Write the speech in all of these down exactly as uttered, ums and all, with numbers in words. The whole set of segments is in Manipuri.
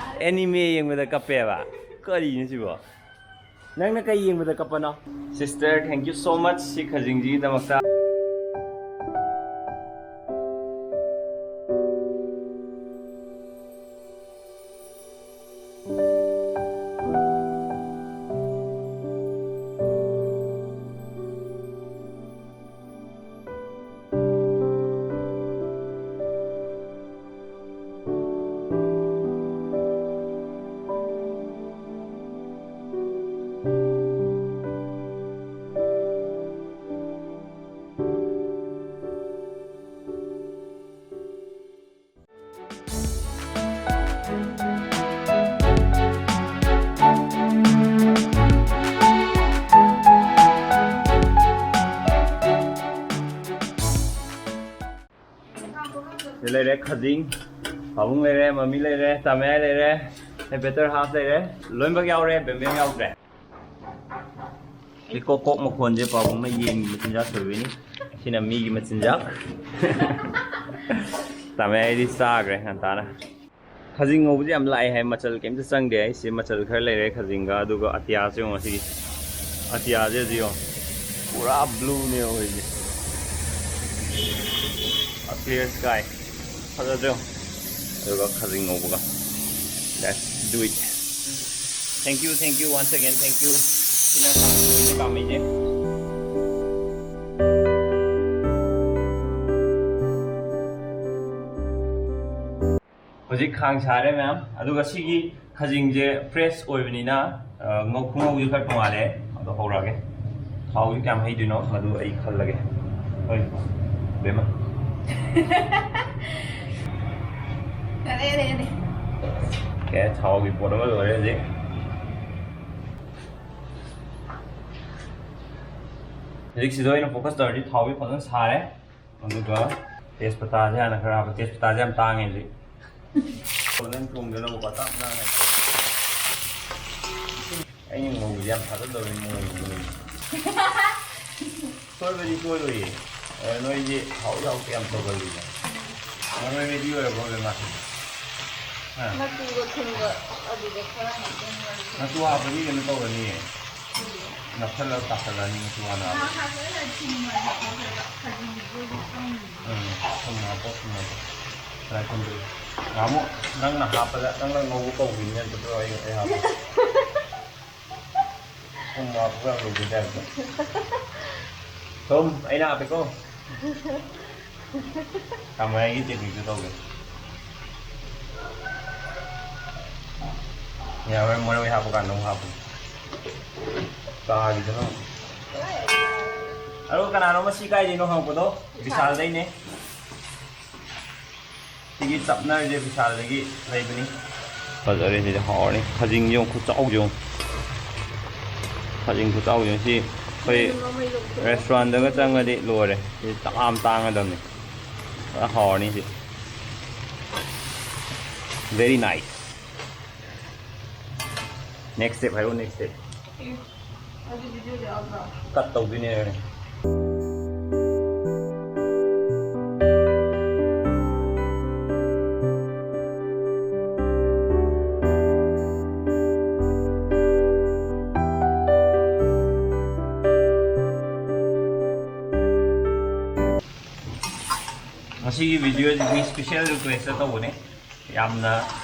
ꯑꯦꯅꯤꯃꯦ ꯌꯦꯡꯕꯗ ꯀꯞꯄꯦꯕ? ꯀꯔꯤꯅꯣ ꯁꯤꯕꯣ? ꯅꯪꯅ ꯀꯩ ꯌꯦꯡꯕꯗ ꯀꯞꯄꯅꯣ? Sister, thank you so much ꯁꯤ ꯈꯖꯤꯡꯁꯤꯒꯤꯗꯃꯛꯇ꯫ ꯁꯤ ꯂꯩꯔꯦ ꯈꯖꯤꯡ, ꯄꯥꯕꯨꯡ ꯂꯩꯔꯦ, ꯃꯃꯤ ꯂꯩꯔꯦ, ꯇꯥꯃꯌꯥꯏ ꯂꯩꯔꯦ, ꯕꯦꯇꯔ ꯍꯥꯐ ꯂꯩꯔꯦ, ꯂꯣꯏꯅꯃꯛ ꯌꯥꯎꯔꯦ, ꯕꯦꯝꯕꯦꯝ ꯌꯥꯎꯗ꯭ꯔꯦ꯫ ꯁꯤ ꯀꯣꯛ ꯀꯣꯛ ꯃꯈꯣꯟꯁꯦ ꯄꯥꯕꯨꯡꯅ ꯌꯦꯟꯒꯤ ꯃꯆꯤꯟꯖꯥꯛ ꯁꯣꯏꯕꯩꯅꯤ꯫ ꯁꯤꯅ ꯃꯤꯒꯤ ꯃꯆꯤꯟꯖꯥꯛ꯫ ꯇꯥꯃꯌꯥꯏꯗꯤ ꯆꯥꯈ꯭ꯔꯦ ꯉꯟꯇꯥꯅ꯫ ꯈꯖꯤꯡ ꯉꯧꯕꯁꯦ ꯌꯥꯝ ꯂꯥꯛꯑꯦ ꯍꯥꯏ, ꯃꯆꯜ ꯀꯩꯝꯇ ꯆꯪꯗꯦ ꯍꯥꯏ꯫ ꯁꯤ ꯃꯆꯜ ꯈꯔ ꯂꯩꯔꯦ ꯈꯖꯤꯡꯒ, ꯑꯗꯨꯒ ꯑꯇꯤꯌꯥꯁꯦ ꯌꯦꯡꯉꯣ ꯉꯁꯤꯒꯤ꯫ ꯑꯇꯤꯌꯥꯁꯦ ꯍꯧꯖꯤꯛ ꯌꯦꯡꯉꯣ꯫ ꯄꯨꯔꯥ blue ꯅꯦ ꯑꯣꯏꯔꯤꯁꯦ꯫ A clear sky꯫ ꯐꯖꯗ꯭ꯔꯣ? ꯑꯗꯨꯒ ꯈꯖꯤꯡ ꯉꯧꯕꯒ꯫ Let's do it. Thank you, thank you, once again, thank you. ꯁꯤꯅ ꯈꯥꯡ ꯁꯣꯏꯅ ꯀꯥꯝꯃꯩꯁꯦ꯫ ꯍꯧꯖꯤꯛ ꯈꯥꯡ ꯁꯥꯔꯦ ꯃꯌꯥꯝ꯫ ꯑꯗꯨꯒ ꯁꯤꯒꯤ ꯈꯖꯤꯡꯁꯦ fresh ꯑꯣꯏꯕꯅꯤꯅ, ꯑ, ꯉꯧ-, ꯈꯨꯉꯧꯁꯦ ꯈꯔ ꯇꯣꯡꯉꯥꯜꯂꯦ꯫ ꯑꯗꯣ ꯍꯧꯔꯛꯑꯒꯦ꯫ ꯊꯥꯎꯁꯦ ꯀꯌꯥꯝ ꯍꯩꯗꯣꯏꯅꯣ ꯃꯗꯨ ꯑꯩ ꯈꯜꯂꯒꯦ꯫ ꯍꯣꯏ, ꯕꯦꯝꯃ꯫ ꯌꯥꯔꯦ, ꯌꯥꯔꯦ, ꯌꯥꯔꯦ꯫ ꯑꯣꯀꯦ, ꯊꯥꯎꯒꯤ ꯄꯣꯠ ꯑꯃ ꯂꯣꯏꯔꯦ ꯍꯧꯖꯤꯛ꯫ ꯍꯧꯖꯤꯛ ꯁꯤꯗ ꯑꯣꯏꯅ focus ꯇꯧꯔꯗꯤ ꯊꯥꯎꯁꯦ ꯐꯖꯅ ꯁꯥꯔꯦ꯫ ꯑꯗꯨꯒ ꯇꯦꯖꯄꯇꯥꯁꯦ ꯍꯥꯟꯅ ꯈꯔ ꯍꯥꯞꯄ꯫ ꯇꯦꯖꯄꯇꯥꯁꯦ ꯌꯥꯝ ꯇꯥꯡꯉꯦ ꯍꯧꯖꯤꯛ꯫ ꯐꯖꯅ ꯊꯣꯡꯗꯅꯕꯀꯣ, ꯇꯞꯅ ꯍꯥꯏ꯫ ꯑꯩꯅ ꯉꯧꯕꯁꯦ ꯌꯥꯝ ꯊꯥꯖꯗꯕꯩ ꯃꯑꯣꯡꯗ ꯉꯧꯕ꯫ ꯁꯣꯏꯕꯗꯤ ꯁꯣꯏꯔꯣꯏꯌꯦ꯫ ꯑ, ꯅꯣꯏꯗꯤ ꯍꯥꯎ ꯍꯥꯎꯇꯦ ꯌꯥꯝ ꯇꯧꯒꯜꯂꯤꯗ꯫ ꯃꯔꯣꯏ ready ꯑꯣꯏꯔꯕꯣ, ꯕꯦꯝꯃ? ꯑꯥ꯫ ꯃꯆꯨꯒ ꯊꯨꯝꯒ ꯑꯗꯨꯗ ꯈꯔ ꯍꯥꯞꯆꯤꯟꯈ꯭ꯔꯁꯤ꯫ ꯃꯆꯨ ꯍꯥꯞꯄꯗꯤ ꯀꯩꯅꯣ ꯇꯧꯔꯅꯤꯌꯦ꯫ ꯅꯞꯁꯜꯂꯒ ꯇꯥꯁꯜꯂꯛꯑꯅꯤ ꯃꯆꯨ ꯍꯥꯟꯅ ꯍꯥꯞꯄꯗꯤ꯫ ꯉꯥꯏꯍꯥꯛ ꯍꯥꯞꯄꯒ ꯊꯨꯝ ꯍꯥꯟꯅ ꯍꯥꯞꯄꯒ ꯈꯥꯖꯤꯡꯗꯣ ꯑꯣꯏꯅ ꯆꯪꯉꯤꯅꯦ꯫ ꯎꯝ, ꯊꯨꯝ ꯍꯥꯞꯄꯣ, ꯊꯨꯝ ꯍꯥꯞꯄꯣ꯫ ꯇꯤꯜꯍꯥꯏꯈꯨꯝꯕꯤ꯫ ꯅꯍꯥꯟꯃꯨꯛ ꯅꯪꯅ ꯍꯥꯞꯄꯗ, ꯅꯪꯅ ꯉꯧꯕ ꯀꯧꯈꯤꯕꯅꯦ, ꯑꯗꯨꯗꯣ ꯑꯩ, ꯑꯩ ꯍꯥꯞꯄꯦ꯫ ꯊꯨꯝ ꯍꯥꯞꯄꯒ ꯂꯣꯏꯕꯩ ꯇꯥꯏꯞꯇ꯫ ꯊꯨꯝ ꯑꯩꯅ ꯍꯥꯞꯄꯦꯀꯣ꯫ ꯇꯥꯃꯣ ꯑꯩꯒꯤ technique ꯇꯣ ꯇꯧꯒꯦ꯫ ꯌꯥꯔꯣꯏ, ꯃꯔꯣꯏ ꯍꯥꯞꯄ ꯀꯥꯟꯗ ꯑꯃꯨꯛ ꯍꯥꯞꯄꯨ꯫ ꯀꯥꯔꯤꯗꯅ ꯑꯃꯨꯛ꯫ ꯑꯗꯨꯒ ꯀꯅꯥꯅꯣꯝꯃ ꯁꯤ ꯀꯥꯏꯗꯩꯅꯣ ꯍꯪꯉꯛꯄꯗꯣ? ꯕꯤꯁꯥꯜꯗꯩꯅꯦ꯫ ꯁꯤꯒꯤ ꯆꯞꯅꯔꯁꯦ ꯕꯤꯁꯥꯜꯗꯒꯤ ꯂꯩꯕꯅꯤ꯫ ꯐꯖꯔꯦ ꯁꯤꯗꯤ, ꯍꯥꯎꯔꯅꯤ꯫ ꯈꯖꯤꯡꯁꯦ ꯌꯦꯡꯉꯨ, ꯈꯨꯆꯥꯎꯁꯦ ꯌꯦꯡꯉꯨ꯫ ꯈꯖꯤꯡ ꯈꯨꯆꯥꯎꯁꯦ ꯌꯦꯡꯉꯨ꯫ ꯁꯤ ꯑꯩꯈꯣꯏ restaurant ꯗꯒ ꯆꯪꯉꯗꯤ ꯂꯣꯏꯔꯦ꯫ ꯁꯤ ꯇꯥꯡ ꯌꯥꯝ ꯇꯥꯡꯒꯗꯕꯅꯤ꯫ ꯐꯖꯅ ꯍꯥꯎꯔꯅꯤ ꯁꯤ꯫ Very nice꯫ Next step ꯍꯥꯏꯔꯣ, next step꯫ ꯑꯦ, ꯑꯗꯨ video ꯗ ꯌꯥꯎꯗ꯭ꯔꯣ? Cut ꯇꯧꯗꯣꯏꯅꯦ꯫ ꯉꯁꯤꯒꯤ video ꯁꯤꯗꯤ special request ꯇꯧꯕꯅꯦ꯫ ꯌꯥꯝꯅ,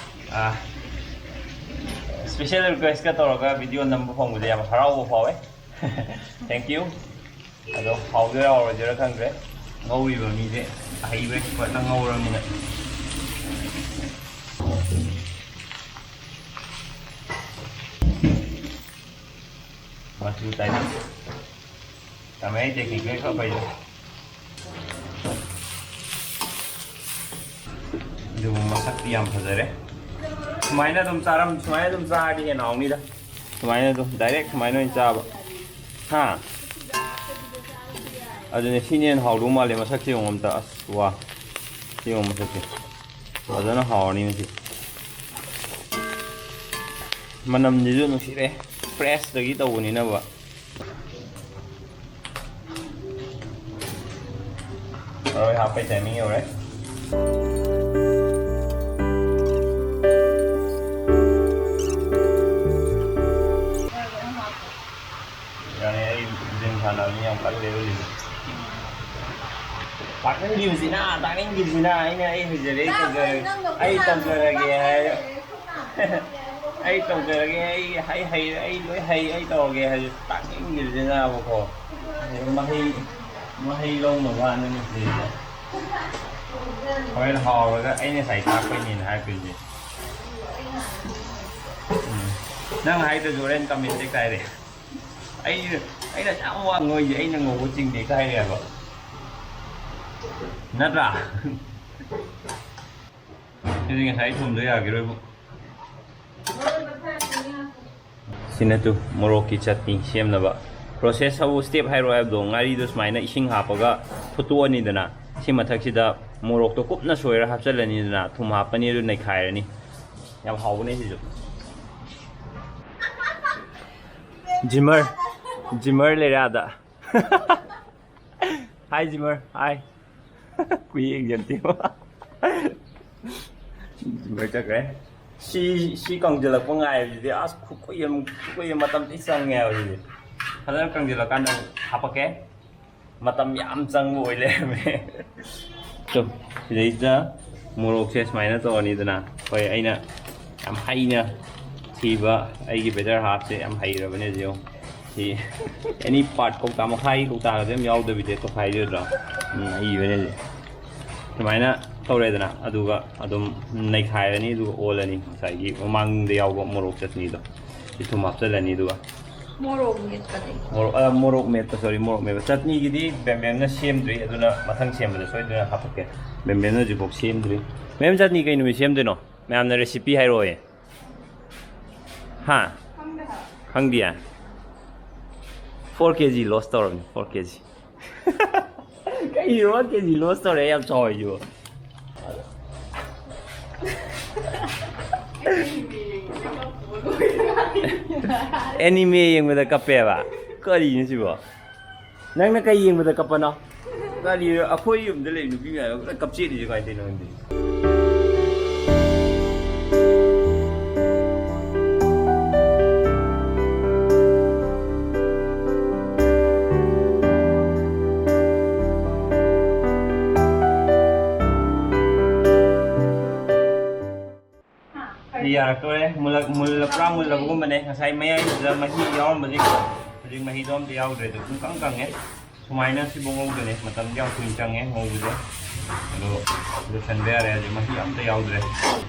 ꯑ, special request ꯀ ꯇꯧꯔꯒ video ꯅꯝꯕ ꯐꯪꯕꯁꯦ ꯌꯥꯝ ꯍꯔꯥꯎꯕ ꯐꯥꯎꯋꯦ꯫ Thank you꯫ ꯑꯗꯣ ꯍꯥꯎꯗꯣꯏꯔꯥ ꯍꯥꯎꯔꯣꯏꯗꯣꯏꯔꯥ ꯈꯪꯗ꯭ꯔꯦ꯫ ꯉꯧꯔꯤꯕ ꯃꯤꯁꯦ ꯑꯍꯩꯕ expert ꯅ ꯉꯧꯔꯕꯅꯤꯅ꯫ ꯃꯆꯨ ꯇꯥꯏꯅ ꯇꯥꯃꯩ technique ꯂꯣꯏ ꯈꯔ ꯐꯩꯗ꯫ ꯑꯗꯨꯕꯨ ꯃꯁꯛꯇꯤ ꯌꯥꯝ ꯐꯖꯔꯦ꯫ ꯁꯨꯃꯥꯏꯅ ꯑꯗꯨꯝ ꯆꯥꯔꯝ-, ꯁꯨꯃꯥꯏꯅ ꯑꯗꯨꯝ ꯆꯥꯔꯗꯤ ꯍꯦꯟꯅ ꯍꯥꯎꯅꯤꯗ꯫ ꯁꯨꯃꯥꯏꯅ ꯑꯗꯨꯝ direct ꯁꯨꯃꯥꯏꯅ ꯑꯣꯏꯅ ꯆꯥꯕ꯫ ꯍꯥ? ꯑꯗꯨꯅꯦ, ꯁꯤꯅ ꯍꯦꯟꯅ ꯍꯥꯎꯗꯧ ꯃꯥꯜꯂꯦ꯫ ꯃꯁꯛꯁꯦ ꯌꯦꯡꯉꯣ ꯑꯝꯇ꯫ ꯑꯁ, ꯋꯥ꯫ ꯁꯤ ꯌꯦꯡꯉꯣ ꯃꯁꯛꯁꯦ꯫ ꯐꯖꯅ ꯍꯥꯎꯔꯅꯤ ꯉꯁꯤ꯫ ꯃꯅꯝꯁꯤꯁꯨ ꯅꯨꯡꯁꯤꯔꯦ꯫ Fresh ꯇꯒꯤ ꯇꯧꯕꯅꯤꯅꯕ꯫ ꯃꯔꯣꯏ ꯍꯥꯞꯄꯩ timing ꯌꯧꯔꯦ꯫ ꯇꯥꯛꯅꯤꯡꯈꯤꯕꯁꯤꯅ, ꯇꯥꯛꯅꯤꯡꯈꯤꯕꯁꯤꯅ, ꯑꯩꯅ ꯑꯩ ꯍꯩꯖꯔꯦ, ꯑꯩ ꯇꯧꯖꯔꯦ, ꯑꯩ ꯇꯧꯖꯔꯒꯦ ꯍꯥꯏ꯫ ꯑꯩ ꯇꯧꯖꯔꯒꯦ, ꯑꯩ ꯍꯩ ꯍꯩꯔꯦ, ꯑꯩ ꯂꯣꯏ ꯍꯩ, ꯑꯩ ꯇꯧꯔꯒꯦ ꯍꯥꯏꯁꯨ ꯇꯥꯛꯅꯤꯡꯗ꯭ꯔꯤꯁꯤꯅꯕꯀꯣ꯫ ꯃꯍꯩ, ꯃꯍꯩ ꯂꯧꯅꯕ ꯅꯪ ꯁꯤꯗ꯫ ꯍꯣꯔꯦꯟ ꯍꯥꯎꯔꯒ ꯑꯩ ꯉꯁꯥꯏ ꯇꯥꯛꯄꯩꯅꯦꯅ ꯍꯥꯏꯔꯛꯇꯣꯏꯁꯦ꯫ ꯎꯝ꯫ ꯅꯪ ꯍꯥꯏꯗ꯭ꯔꯁꯨ ꯍꯣꯔꯦꯟ ꯀꯃꯦꯟ ꯇꯦꯛ ꯍꯥꯏꯔꯦ꯫ ꯑꯩ, ꯑꯩꯅ ꯌꯥꯝ ꯋꯥ ꯉꯣꯏꯁꯦ ꯑꯩꯅ ꯉꯧꯕ ꯆꯤꯡꯗꯦ ꯀꯥꯏꯔꯦꯕ꯫ ꯅꯠꯇ꯭ꯔꯥ? ꯁꯤꯗꯤ ꯉꯁꯥꯏ ꯊꯨꯝꯗꯣ ꯌꯥꯈꯤꯔꯣꯏꯕꯨ꯫ ꯁꯤꯅ ꯇꯨ ꯃꯣꯔꯣꯛꯀꯤ ꯆꯠꯅꯤ ꯁꯦꯝꯅꯕ ꯄ꯭ꯔꯣꯁꯦꯁ ꯍꯥꯏꯕꯨ ꯁ꯭ꯇꯦꯞ ꯍꯥꯏꯔꯣ ꯍꯥꯏꯕꯗꯣ, ꯉꯥꯔꯤꯗꯣ ꯁꯨꯃꯥꯏꯅ ꯏꯁꯤꯡ ꯍꯥꯞꯄꯒ ꯐꯨꯠꯇꯣꯛꯑꯅꯤꯗꯅ, ꯁꯤ ꯃꯊꯛꯁꯤꯗ ꯃꯣꯔꯣꯛꯇꯣ ꯀꯨꯞꯅ ꯁꯣꯏꯔ ꯍꯥꯞꯆꯤꯜꯂꯅꯤꯗꯅ, ꯊꯨꯝ ꯍꯥꯞꯄꯅꯤ, ꯑꯗꯨ ꯅꯩꯈꯥꯏꯔꯅꯤ꯫ ꯌꯥꯝ ꯍꯥꯎꯕꯅꯦ ꯁꯤꯁꯨ꯫ ꯖꯤꯃꯔ, ꯖꯤꯃꯔ ꯂꯩꯔꯦ ꯑꯥꯗ꯫ ꯍꯥꯏ ꯖꯤꯃꯔ, ꯍꯥꯏ꯫ ꯀꯨꯌꯦꯡ ꯌꯦꯟꯇꯦꯕ꯫ ꯖꯤꯃꯔ ꯆꯠꯈ꯭ꯔꯦ꯫ ꯁꯤ, ꯁꯤ ꯀꯪꯁꯤꯜꯂꯛꯄ ꯉꯥꯏꯕꯁꯤꯗꯤ ꯑꯁ ꯈꯨꯀꯨꯏ ꯑꯃ, ꯈꯨꯀꯨꯏ ꯑꯃ ꯃꯇꯝ ꯊꯤ ꯆꯪꯉꯦ ꯍꯥꯏꯕ ꯁꯤꯗꯤ꯫ ꯐꯖꯅ ꯀꯪꯁꯤꯜꯂꯀꯥꯟꯗ ꯑꯃꯨꯛ ꯍꯥꯄꯛꯀꯦ꯫ ꯃꯇꯝ ꯌꯥꯝ ꯆꯪꯕ ꯑꯣꯏ ꯂꯩꯔꯝꯃꯦ꯫ ꯇꯨ, ꯁꯤꯗꯩꯁꯤꯗ ꯃꯣꯔꯣꯛꯁꯦ ꯁꯨꯃꯥꯏꯅ ꯇꯧꯔꯅꯤꯗꯅ꯫ ꯍꯣꯏ, ꯑꯩꯅ ꯌꯥꯝ ꯍꯩꯅ ꯊꯤꯕ ꯑꯩꯒꯤ ꯕꯦꯇꯔ ꯍꯥꯞꯁꯦ ꯌꯥꯝ ꯍꯩꯔꯕꯅꯦ ꯍꯧꯖꯤꯛ ꯌꯦꯡꯉꯨ꯫ ꯁꯤ ꯑꯦꯅꯤ ꯄꯥꯔꯠ ꯀꯧꯇꯥ ꯃꯈꯥꯏ ꯀꯧꯇꯥꯒꯁꯦ ꯌꯥꯝ ꯌꯥꯎꯗꯕꯤꯗ ꯇꯧꯈꯥꯏꯗꯣꯏꯗ꯭ꯔꯣ? ꯎꯝ, ꯍꯩꯕꯅꯦ ꯍꯧꯖꯤꯛ꯫ ꯁꯨꯃꯥꯏꯅ ꯇꯧꯔꯦꯗꯅ, ꯑꯗꯨꯒ ꯑꯗꯨꯝ ꯅꯩꯈꯥꯏꯔꯅꯤ, ꯑꯗꯨꯒ ꯑꯣꯜꯂꯅꯤ꯫ ꯉꯁꯥꯏꯒꯤ ꯃꯃꯥꯡꯗ ꯌꯥꯎꯕ ꯃꯣꯔꯣꯛ ꯆꯠꯅꯤꯗꯣ ꯁꯤ ꯊꯨꯝ ꯍꯥꯞꯆꯤꯜꯂꯅꯤ, ꯑꯗꯨꯒ ꯃꯣꯔꯣꯛ ꯃꯦꯠꯄꯗꯤ? ꯃꯣꯔꯣꯛ, ꯑ, ꯃꯣꯔꯣꯛ ꯃꯦꯠꯄ, ꯁꯣꯔꯤ, ꯃꯣꯔꯣꯛ ꯃꯦꯠꯄ꯫ ꯆꯠꯅꯤꯒꯤꯗꯤ ꯕꯦꯝꯕꯦꯝꯅ ꯁꯦꯝꯗ꯭ꯔꯤ, ꯑꯗꯨꯅ ꯃꯊꯪ ꯁꯦꯝꯕꯗ ꯁꯣꯏꯗꯅ ꯍꯥꯄꯛꯀꯦ꯫ ꯕꯦꯝꯕꯦꯝꯅ ꯍꯧꯖꯤꯛꯐꯥꯎ ꯁꯦꯝꯗ꯭ꯔꯤ꯫ ꯃꯦꯝ, ꯆꯠꯅꯤ ꯀꯩ ꯅꯨꯃꯤꯠ ꯁꯦꯝꯗꯣꯏꯅꯣ? ꯃꯌꯥꯝꯅ ꯔꯦꯁꯤꯄꯤ ꯍꯥꯏꯔꯛꯑꯣꯌꯦ꯫ ꯍꯥ? ꯈꯪꯗꯤꯌꯦ? ꯐꯣꯔ ꯀꯦ ꯖꯤ ꯂꯣꯁ ꯇꯧꯔꯕꯅꯤ, ꯐꯣꯔ ꯀꯦ ꯖꯤ꯫ ꯀꯩꯅꯣ ꯋꯥꯟ ꯀꯦ ꯖꯤ ꯂꯣꯁ ꯇꯧꯔꯦ ꯌꯥꯝ ꯆꯥꯎꯔꯤꯁꯤꯕꯣ? ꯑꯦꯅꯤꯃꯦ ꯌꯦꯡꯕꯗ ꯀꯞꯄꯦꯕ? ꯀꯔꯤꯅꯣ ꯁꯤꯕꯣ? ꯅꯪꯅ ꯀꯩ ꯌꯦꯡꯕꯗ ꯀꯞꯄꯅꯣ? ꯀꯔꯤꯅꯣ ꯑꯩꯈꯣꯏ ꯌꯨꯝꯗ ꯂꯩ ꯅꯨꯄꯤ ꯃꯌꯥꯝ ꯄꯨꯂꯞ ꯀꯞꯆꯦꯠꯂꯤꯁꯦ ꯀꯃꯥꯏꯅ ꯇꯧꯔꯤꯅꯣ ꯈꯪꯗꯦ꯫ ꯂꯥꯛꯇꯣꯔꯦ꯫ ꯃꯨꯜꯂꯛ-, ꯃꯨꯜꯂ-, ꯄꯨꯔꯥ ꯃꯨꯜꯂꯕꯒꯨꯝꯕꯅꯦ꯫ ꯉꯁꯥꯏ ꯃꯌꯥꯏꯁꯤꯗ ꯃꯍꯤ ꯌꯥꯎꯔꯝꯕꯁꯦ ꯍꯧꯖꯤꯛ ꯃꯍꯤꯗꯣ ꯑꯝꯇ ꯌꯥꯎꯗ꯭ꯔꯦ꯫ ꯑꯗꯨ ꯄꯨꯡꯀꯪ ꯀꯪꯉꯦ꯫ ꯁꯨꯃꯥꯏꯅ ꯁꯤꯕꯨ ꯉꯧꯗꯣꯏꯅꯦ꯫ ꯃꯇꯝꯗꯤ ꯌꯥꯝ ꯀꯨꯏꯅ ꯆꯪꯉꯦ ꯉꯧꯕꯁꯦ꯫ ꯑꯗꯣ ꯂꯣꯏꯁꯟꯕ ꯌꯥꯔꯦ꯫ ꯍꯧꯖꯤꯛ ꯃꯍꯤ ꯑꯝꯇ ꯌꯥꯎꯗ꯭ꯔꯦ꯫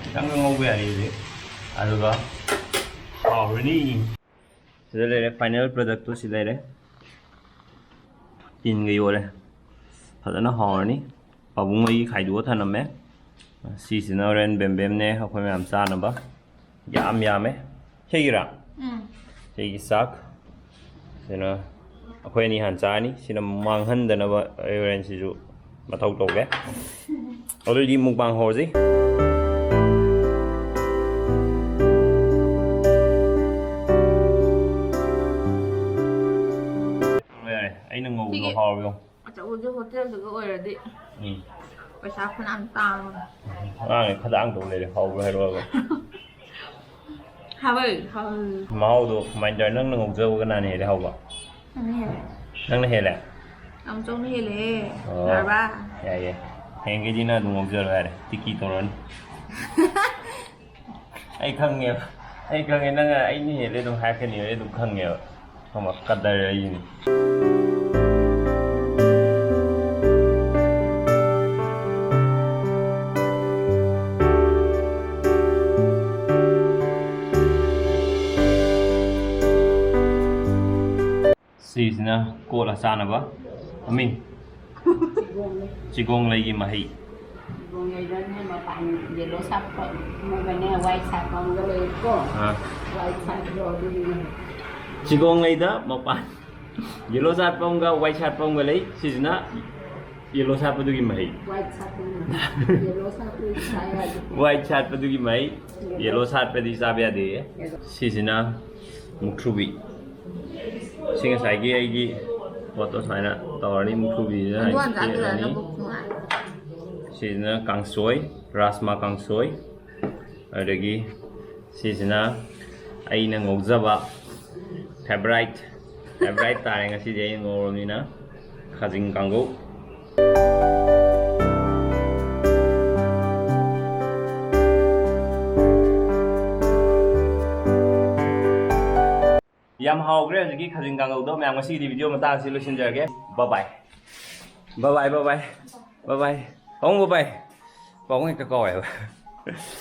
ꯈꯤꯇꯪꯒ ꯉꯧꯕ ꯌꯥꯔꯦ ꯍꯧꯖꯤꯛ꯫ ꯑꯗꯨꯒ ꯍꯥꯎꯔꯅꯤ꯫ ꯁꯤꯗ ꯂꯩꯔꯦ, final productꯇꯨ ꯁꯤ ꯂꯩꯔꯦ꯫ ꯇꯤꯟꯒ ꯌꯣꯜꯂꯦ꯫ ꯐꯖꯅ ꯍꯥꯎꯔꯅꯤ꯫ ꯄꯥꯕꯨꯡ ꯃꯩ ꯈꯥꯏꯗꯣꯛꯑ ꯊꯅꯝꯃꯦ꯫ ꯁꯤꯁꯤꯅ ꯍꯣꯔꯦꯟ ꯕꯦꯝꯕꯦꯝꯅꯦ ꯑꯩꯈꯣꯏ ꯃꯌꯥꯝ ꯆꯥꯅꯕ꯫ ꯌꯥꯝ ꯌꯥꯝꯃꯦ꯫ ꯁꯤꯒꯤꯔꯥ? ꯎꯝ꯫ ꯁꯤꯒꯤ ꯆꯥꯛ꯫ ꯁꯤꯅ ꯑꯩꯈꯣꯏ ꯑꯅꯤ ꯍꯥꯟꯅ ꯆꯥꯔꯅꯤ꯫ ꯁꯤꯅ ꯃꯥꯡꯍꯟꯗꯅꯕ ꯑꯩ ꯍꯣꯔꯦꯟ ꯁꯤꯁꯨ ꯃꯊꯧ ꯇꯧꯒꯦ꯫ ꯑꯗꯨꯑꯣꯏꯗꯤ mukbang ꯍꯧꯔꯁꯤ꯫ ꯌꯥꯔꯦ, ꯑꯩꯅ ꯉꯧꯕꯗꯣ ꯁꯤꯒꯤ ꯍꯥꯎꯔꯕ ꯌꯦꯡꯉꯣ꯫ ꯑꯆꯧꯕꯁꯦ ꯍꯣꯇꯦꯜꯗꯨꯒ ꯑꯣꯏꯔꯗꯤ ꯎꯝ꯫ ꯄꯩꯁꯥ ꯐꯅꯌꯥꯝ ꯇꯥꯡꯉꯅꯤ꯫ ꯑꯉꯥꯡꯅ ꯈꯗꯥꯡ ꯇꯧ ꯂꯩꯔꯦ, ꯍꯥꯎꯕ꯭ꯔꯥ ꯍꯥꯏꯔꯛꯑꯒ꯫ ꯍꯥꯎꯋꯦ, ꯍꯥꯎꯋꯦ꯫ ꯃꯍꯥꯎꯗꯣ ꯀꯃꯥꯏꯅ ꯇꯧꯔꯦ? ꯅꯪꯅ ꯉꯧꯖꯕ ꯀꯅꯥꯅ ꯍꯦꯜꯂꯦ ꯍꯥꯎꯕ? ꯅꯪꯅ ꯍꯦꯜꯂꯦ꯫ ꯅꯪꯅ ꯍꯦꯜꯂꯦ? ꯌꯥꯝ ꯆꯥꯎꯅ ꯍꯦꯜꯂꯦ꯫ ꯑꯣ꯫ ꯌꯥꯔꯕ? ꯌꯥꯏꯌꯦ꯫ ꯍꯌꯦꯡꯈꯩꯗꯤ ꯅꯪ ꯑꯗꯨꯝ ꯉꯧꯖꯔꯣ ꯌꯥꯔꯦ꯫ ꯇꯤꯀꯤ ꯇꯧꯔꯅꯤ꯫ ꯑꯩ ꯈꯪꯉꯦꯕ꯫ ꯑꯩ ꯈꯪꯉꯦ, ꯅꯪ ꯑꯩꯅ ꯍꯦꯜꯂꯦ ꯑꯗꯨꯝ ꯍꯥꯏꯔꯛꯀꯅꯤ꯫ ꯑꯩ ꯑꯗꯨꯝ ꯈꯪꯉꯦꯕ꯫ ꯈꯪꯕ ꯀꯗꯔ ꯑꯩꯁꯤꯅꯤ꯫ ꯁꯤꯁꯤꯅ ꯀꯣꯠꯂ ꯆꯥꯅꯕ ꯃꯃꯤꯡ ꯆꯤꯒꯣꯡꯂꯩꯒꯤ ꯃꯍꯩ꯫ ꯆꯤꯒꯣꯡꯂꯩꯗꯅꯦ ꯃꯄꯥꯟ ꯌꯦꯂꯣ ꯁꯥꯠꯄ ꯑꯃꯒꯅꯦ ꯋꯥꯏꯠ ꯁꯥꯠꯄ ꯑꯃꯒ ꯂꯩꯀꯣ꯫ ꯑꯥ꯫ ꯋꯥꯏꯠ ꯁꯥꯠꯄꯗꯣ ꯑꯗꯨꯒꯤꯅꯦ꯫ ꯆꯤꯒꯣꯡꯂꯩꯗ ꯃꯄꯥꯟ ꯌꯦꯂꯣ ꯁꯥꯠꯄ ꯑꯃꯒ ꯋꯥꯏꯠ ꯁꯥꯠꯄ ꯑꯃꯒ ꯂꯩ꯫ ꯁꯤꯁꯤꯅ ꯌꯦꯂꯣ ꯁꯥꯠꯄꯗꯨꯒꯤ ꯃꯍꯩ꯫ ꯋꯥꯏꯠ ꯁꯥꯠꯄꯗꯨꯅ ꯌꯦꯂꯣ ꯁꯥꯠꯄꯗꯨꯒꯤ ꯁꯥꯏ ꯍꯥꯏꯗꯣ꯫ ꯋꯥꯏꯠ ꯁꯥꯠꯄꯗꯨꯒꯤ ꯃꯍꯩ, ꯌꯦꯂꯣ ꯁꯥꯠꯄꯗꯤ ꯆꯥꯕ ꯌꯥꯗꯦꯌꯦ꯫ ꯁꯤꯁꯤꯅ ꯃꯨꯛꯊ꯭ꯔꯨꯕꯤ꯫ ꯁꯤ ꯉꯁꯥꯏꯒꯤ ꯑꯩꯒꯤ ꯄꯣꯠꯇꯣ ꯁꯨꯃꯥꯏꯅ ꯇꯧꯔꯅꯤ, ꯃꯨꯛꯊ꯭ꯔꯨꯕꯤꯁꯤꯅ ꯑꯗꯨ ꯍꯥꯟꯅ ꯆꯥꯈꯤꯕꯅ ꯁꯤꯖꯤꯟꯅꯔꯅꯤ꯫ ꯅꯕꯨꯛ ꯅꯨꯡꯉꯥꯏ꯫ ꯁꯤꯁꯤꯅ ꯀꯥꯡꯁꯣꯏ, ꯔꯥꯖꯃꯥ ꯀꯥꯡꯁꯣꯏ꯫ ꯑꯗꯒꯤ ꯁꯤꯁꯤꯅ ꯑꯩꯅ ꯉꯧꯖꯕ favourite, favourite ꯇꯥꯔꯦ ꯉꯁꯤꯗꯤ ꯑꯩꯅ ꯉꯧꯔꯕꯅꯤꯅ, ꯈꯥꯖꯤꯡ ꯀꯥꯡꯉꯧ꯫ ꯌꯥꯝ ꯍꯥꯎꯈ꯭ꯔꯦ ꯍꯧꯖꯤꯛꯀꯤ ꯈꯥꯖꯤꯡ ꯀꯥꯡꯉꯧꯗꯣ꯫ ꯃꯌꯥꯝ ꯉꯁꯤꯒꯤꯗꯤ ꯚꯤꯗꯤꯑꯣ ꯃꯇꯥꯡ ꯑꯁꯤ ꯂꯣꯏꯁꯤꯟꯖꯔꯒꯦ꯫ ꯕꯕꯥꯏ ꯕꯕꯥꯏ ꯕꯕꯥꯏ ꯕꯕꯥꯏ ꯄꯥꯕꯨꯡ ꯕꯕꯥꯏ꯫ ꯄꯥꯕꯨꯡ ꯍꯦꯛꯇ ꯀꯥꯎꯋꯦꯕ꯫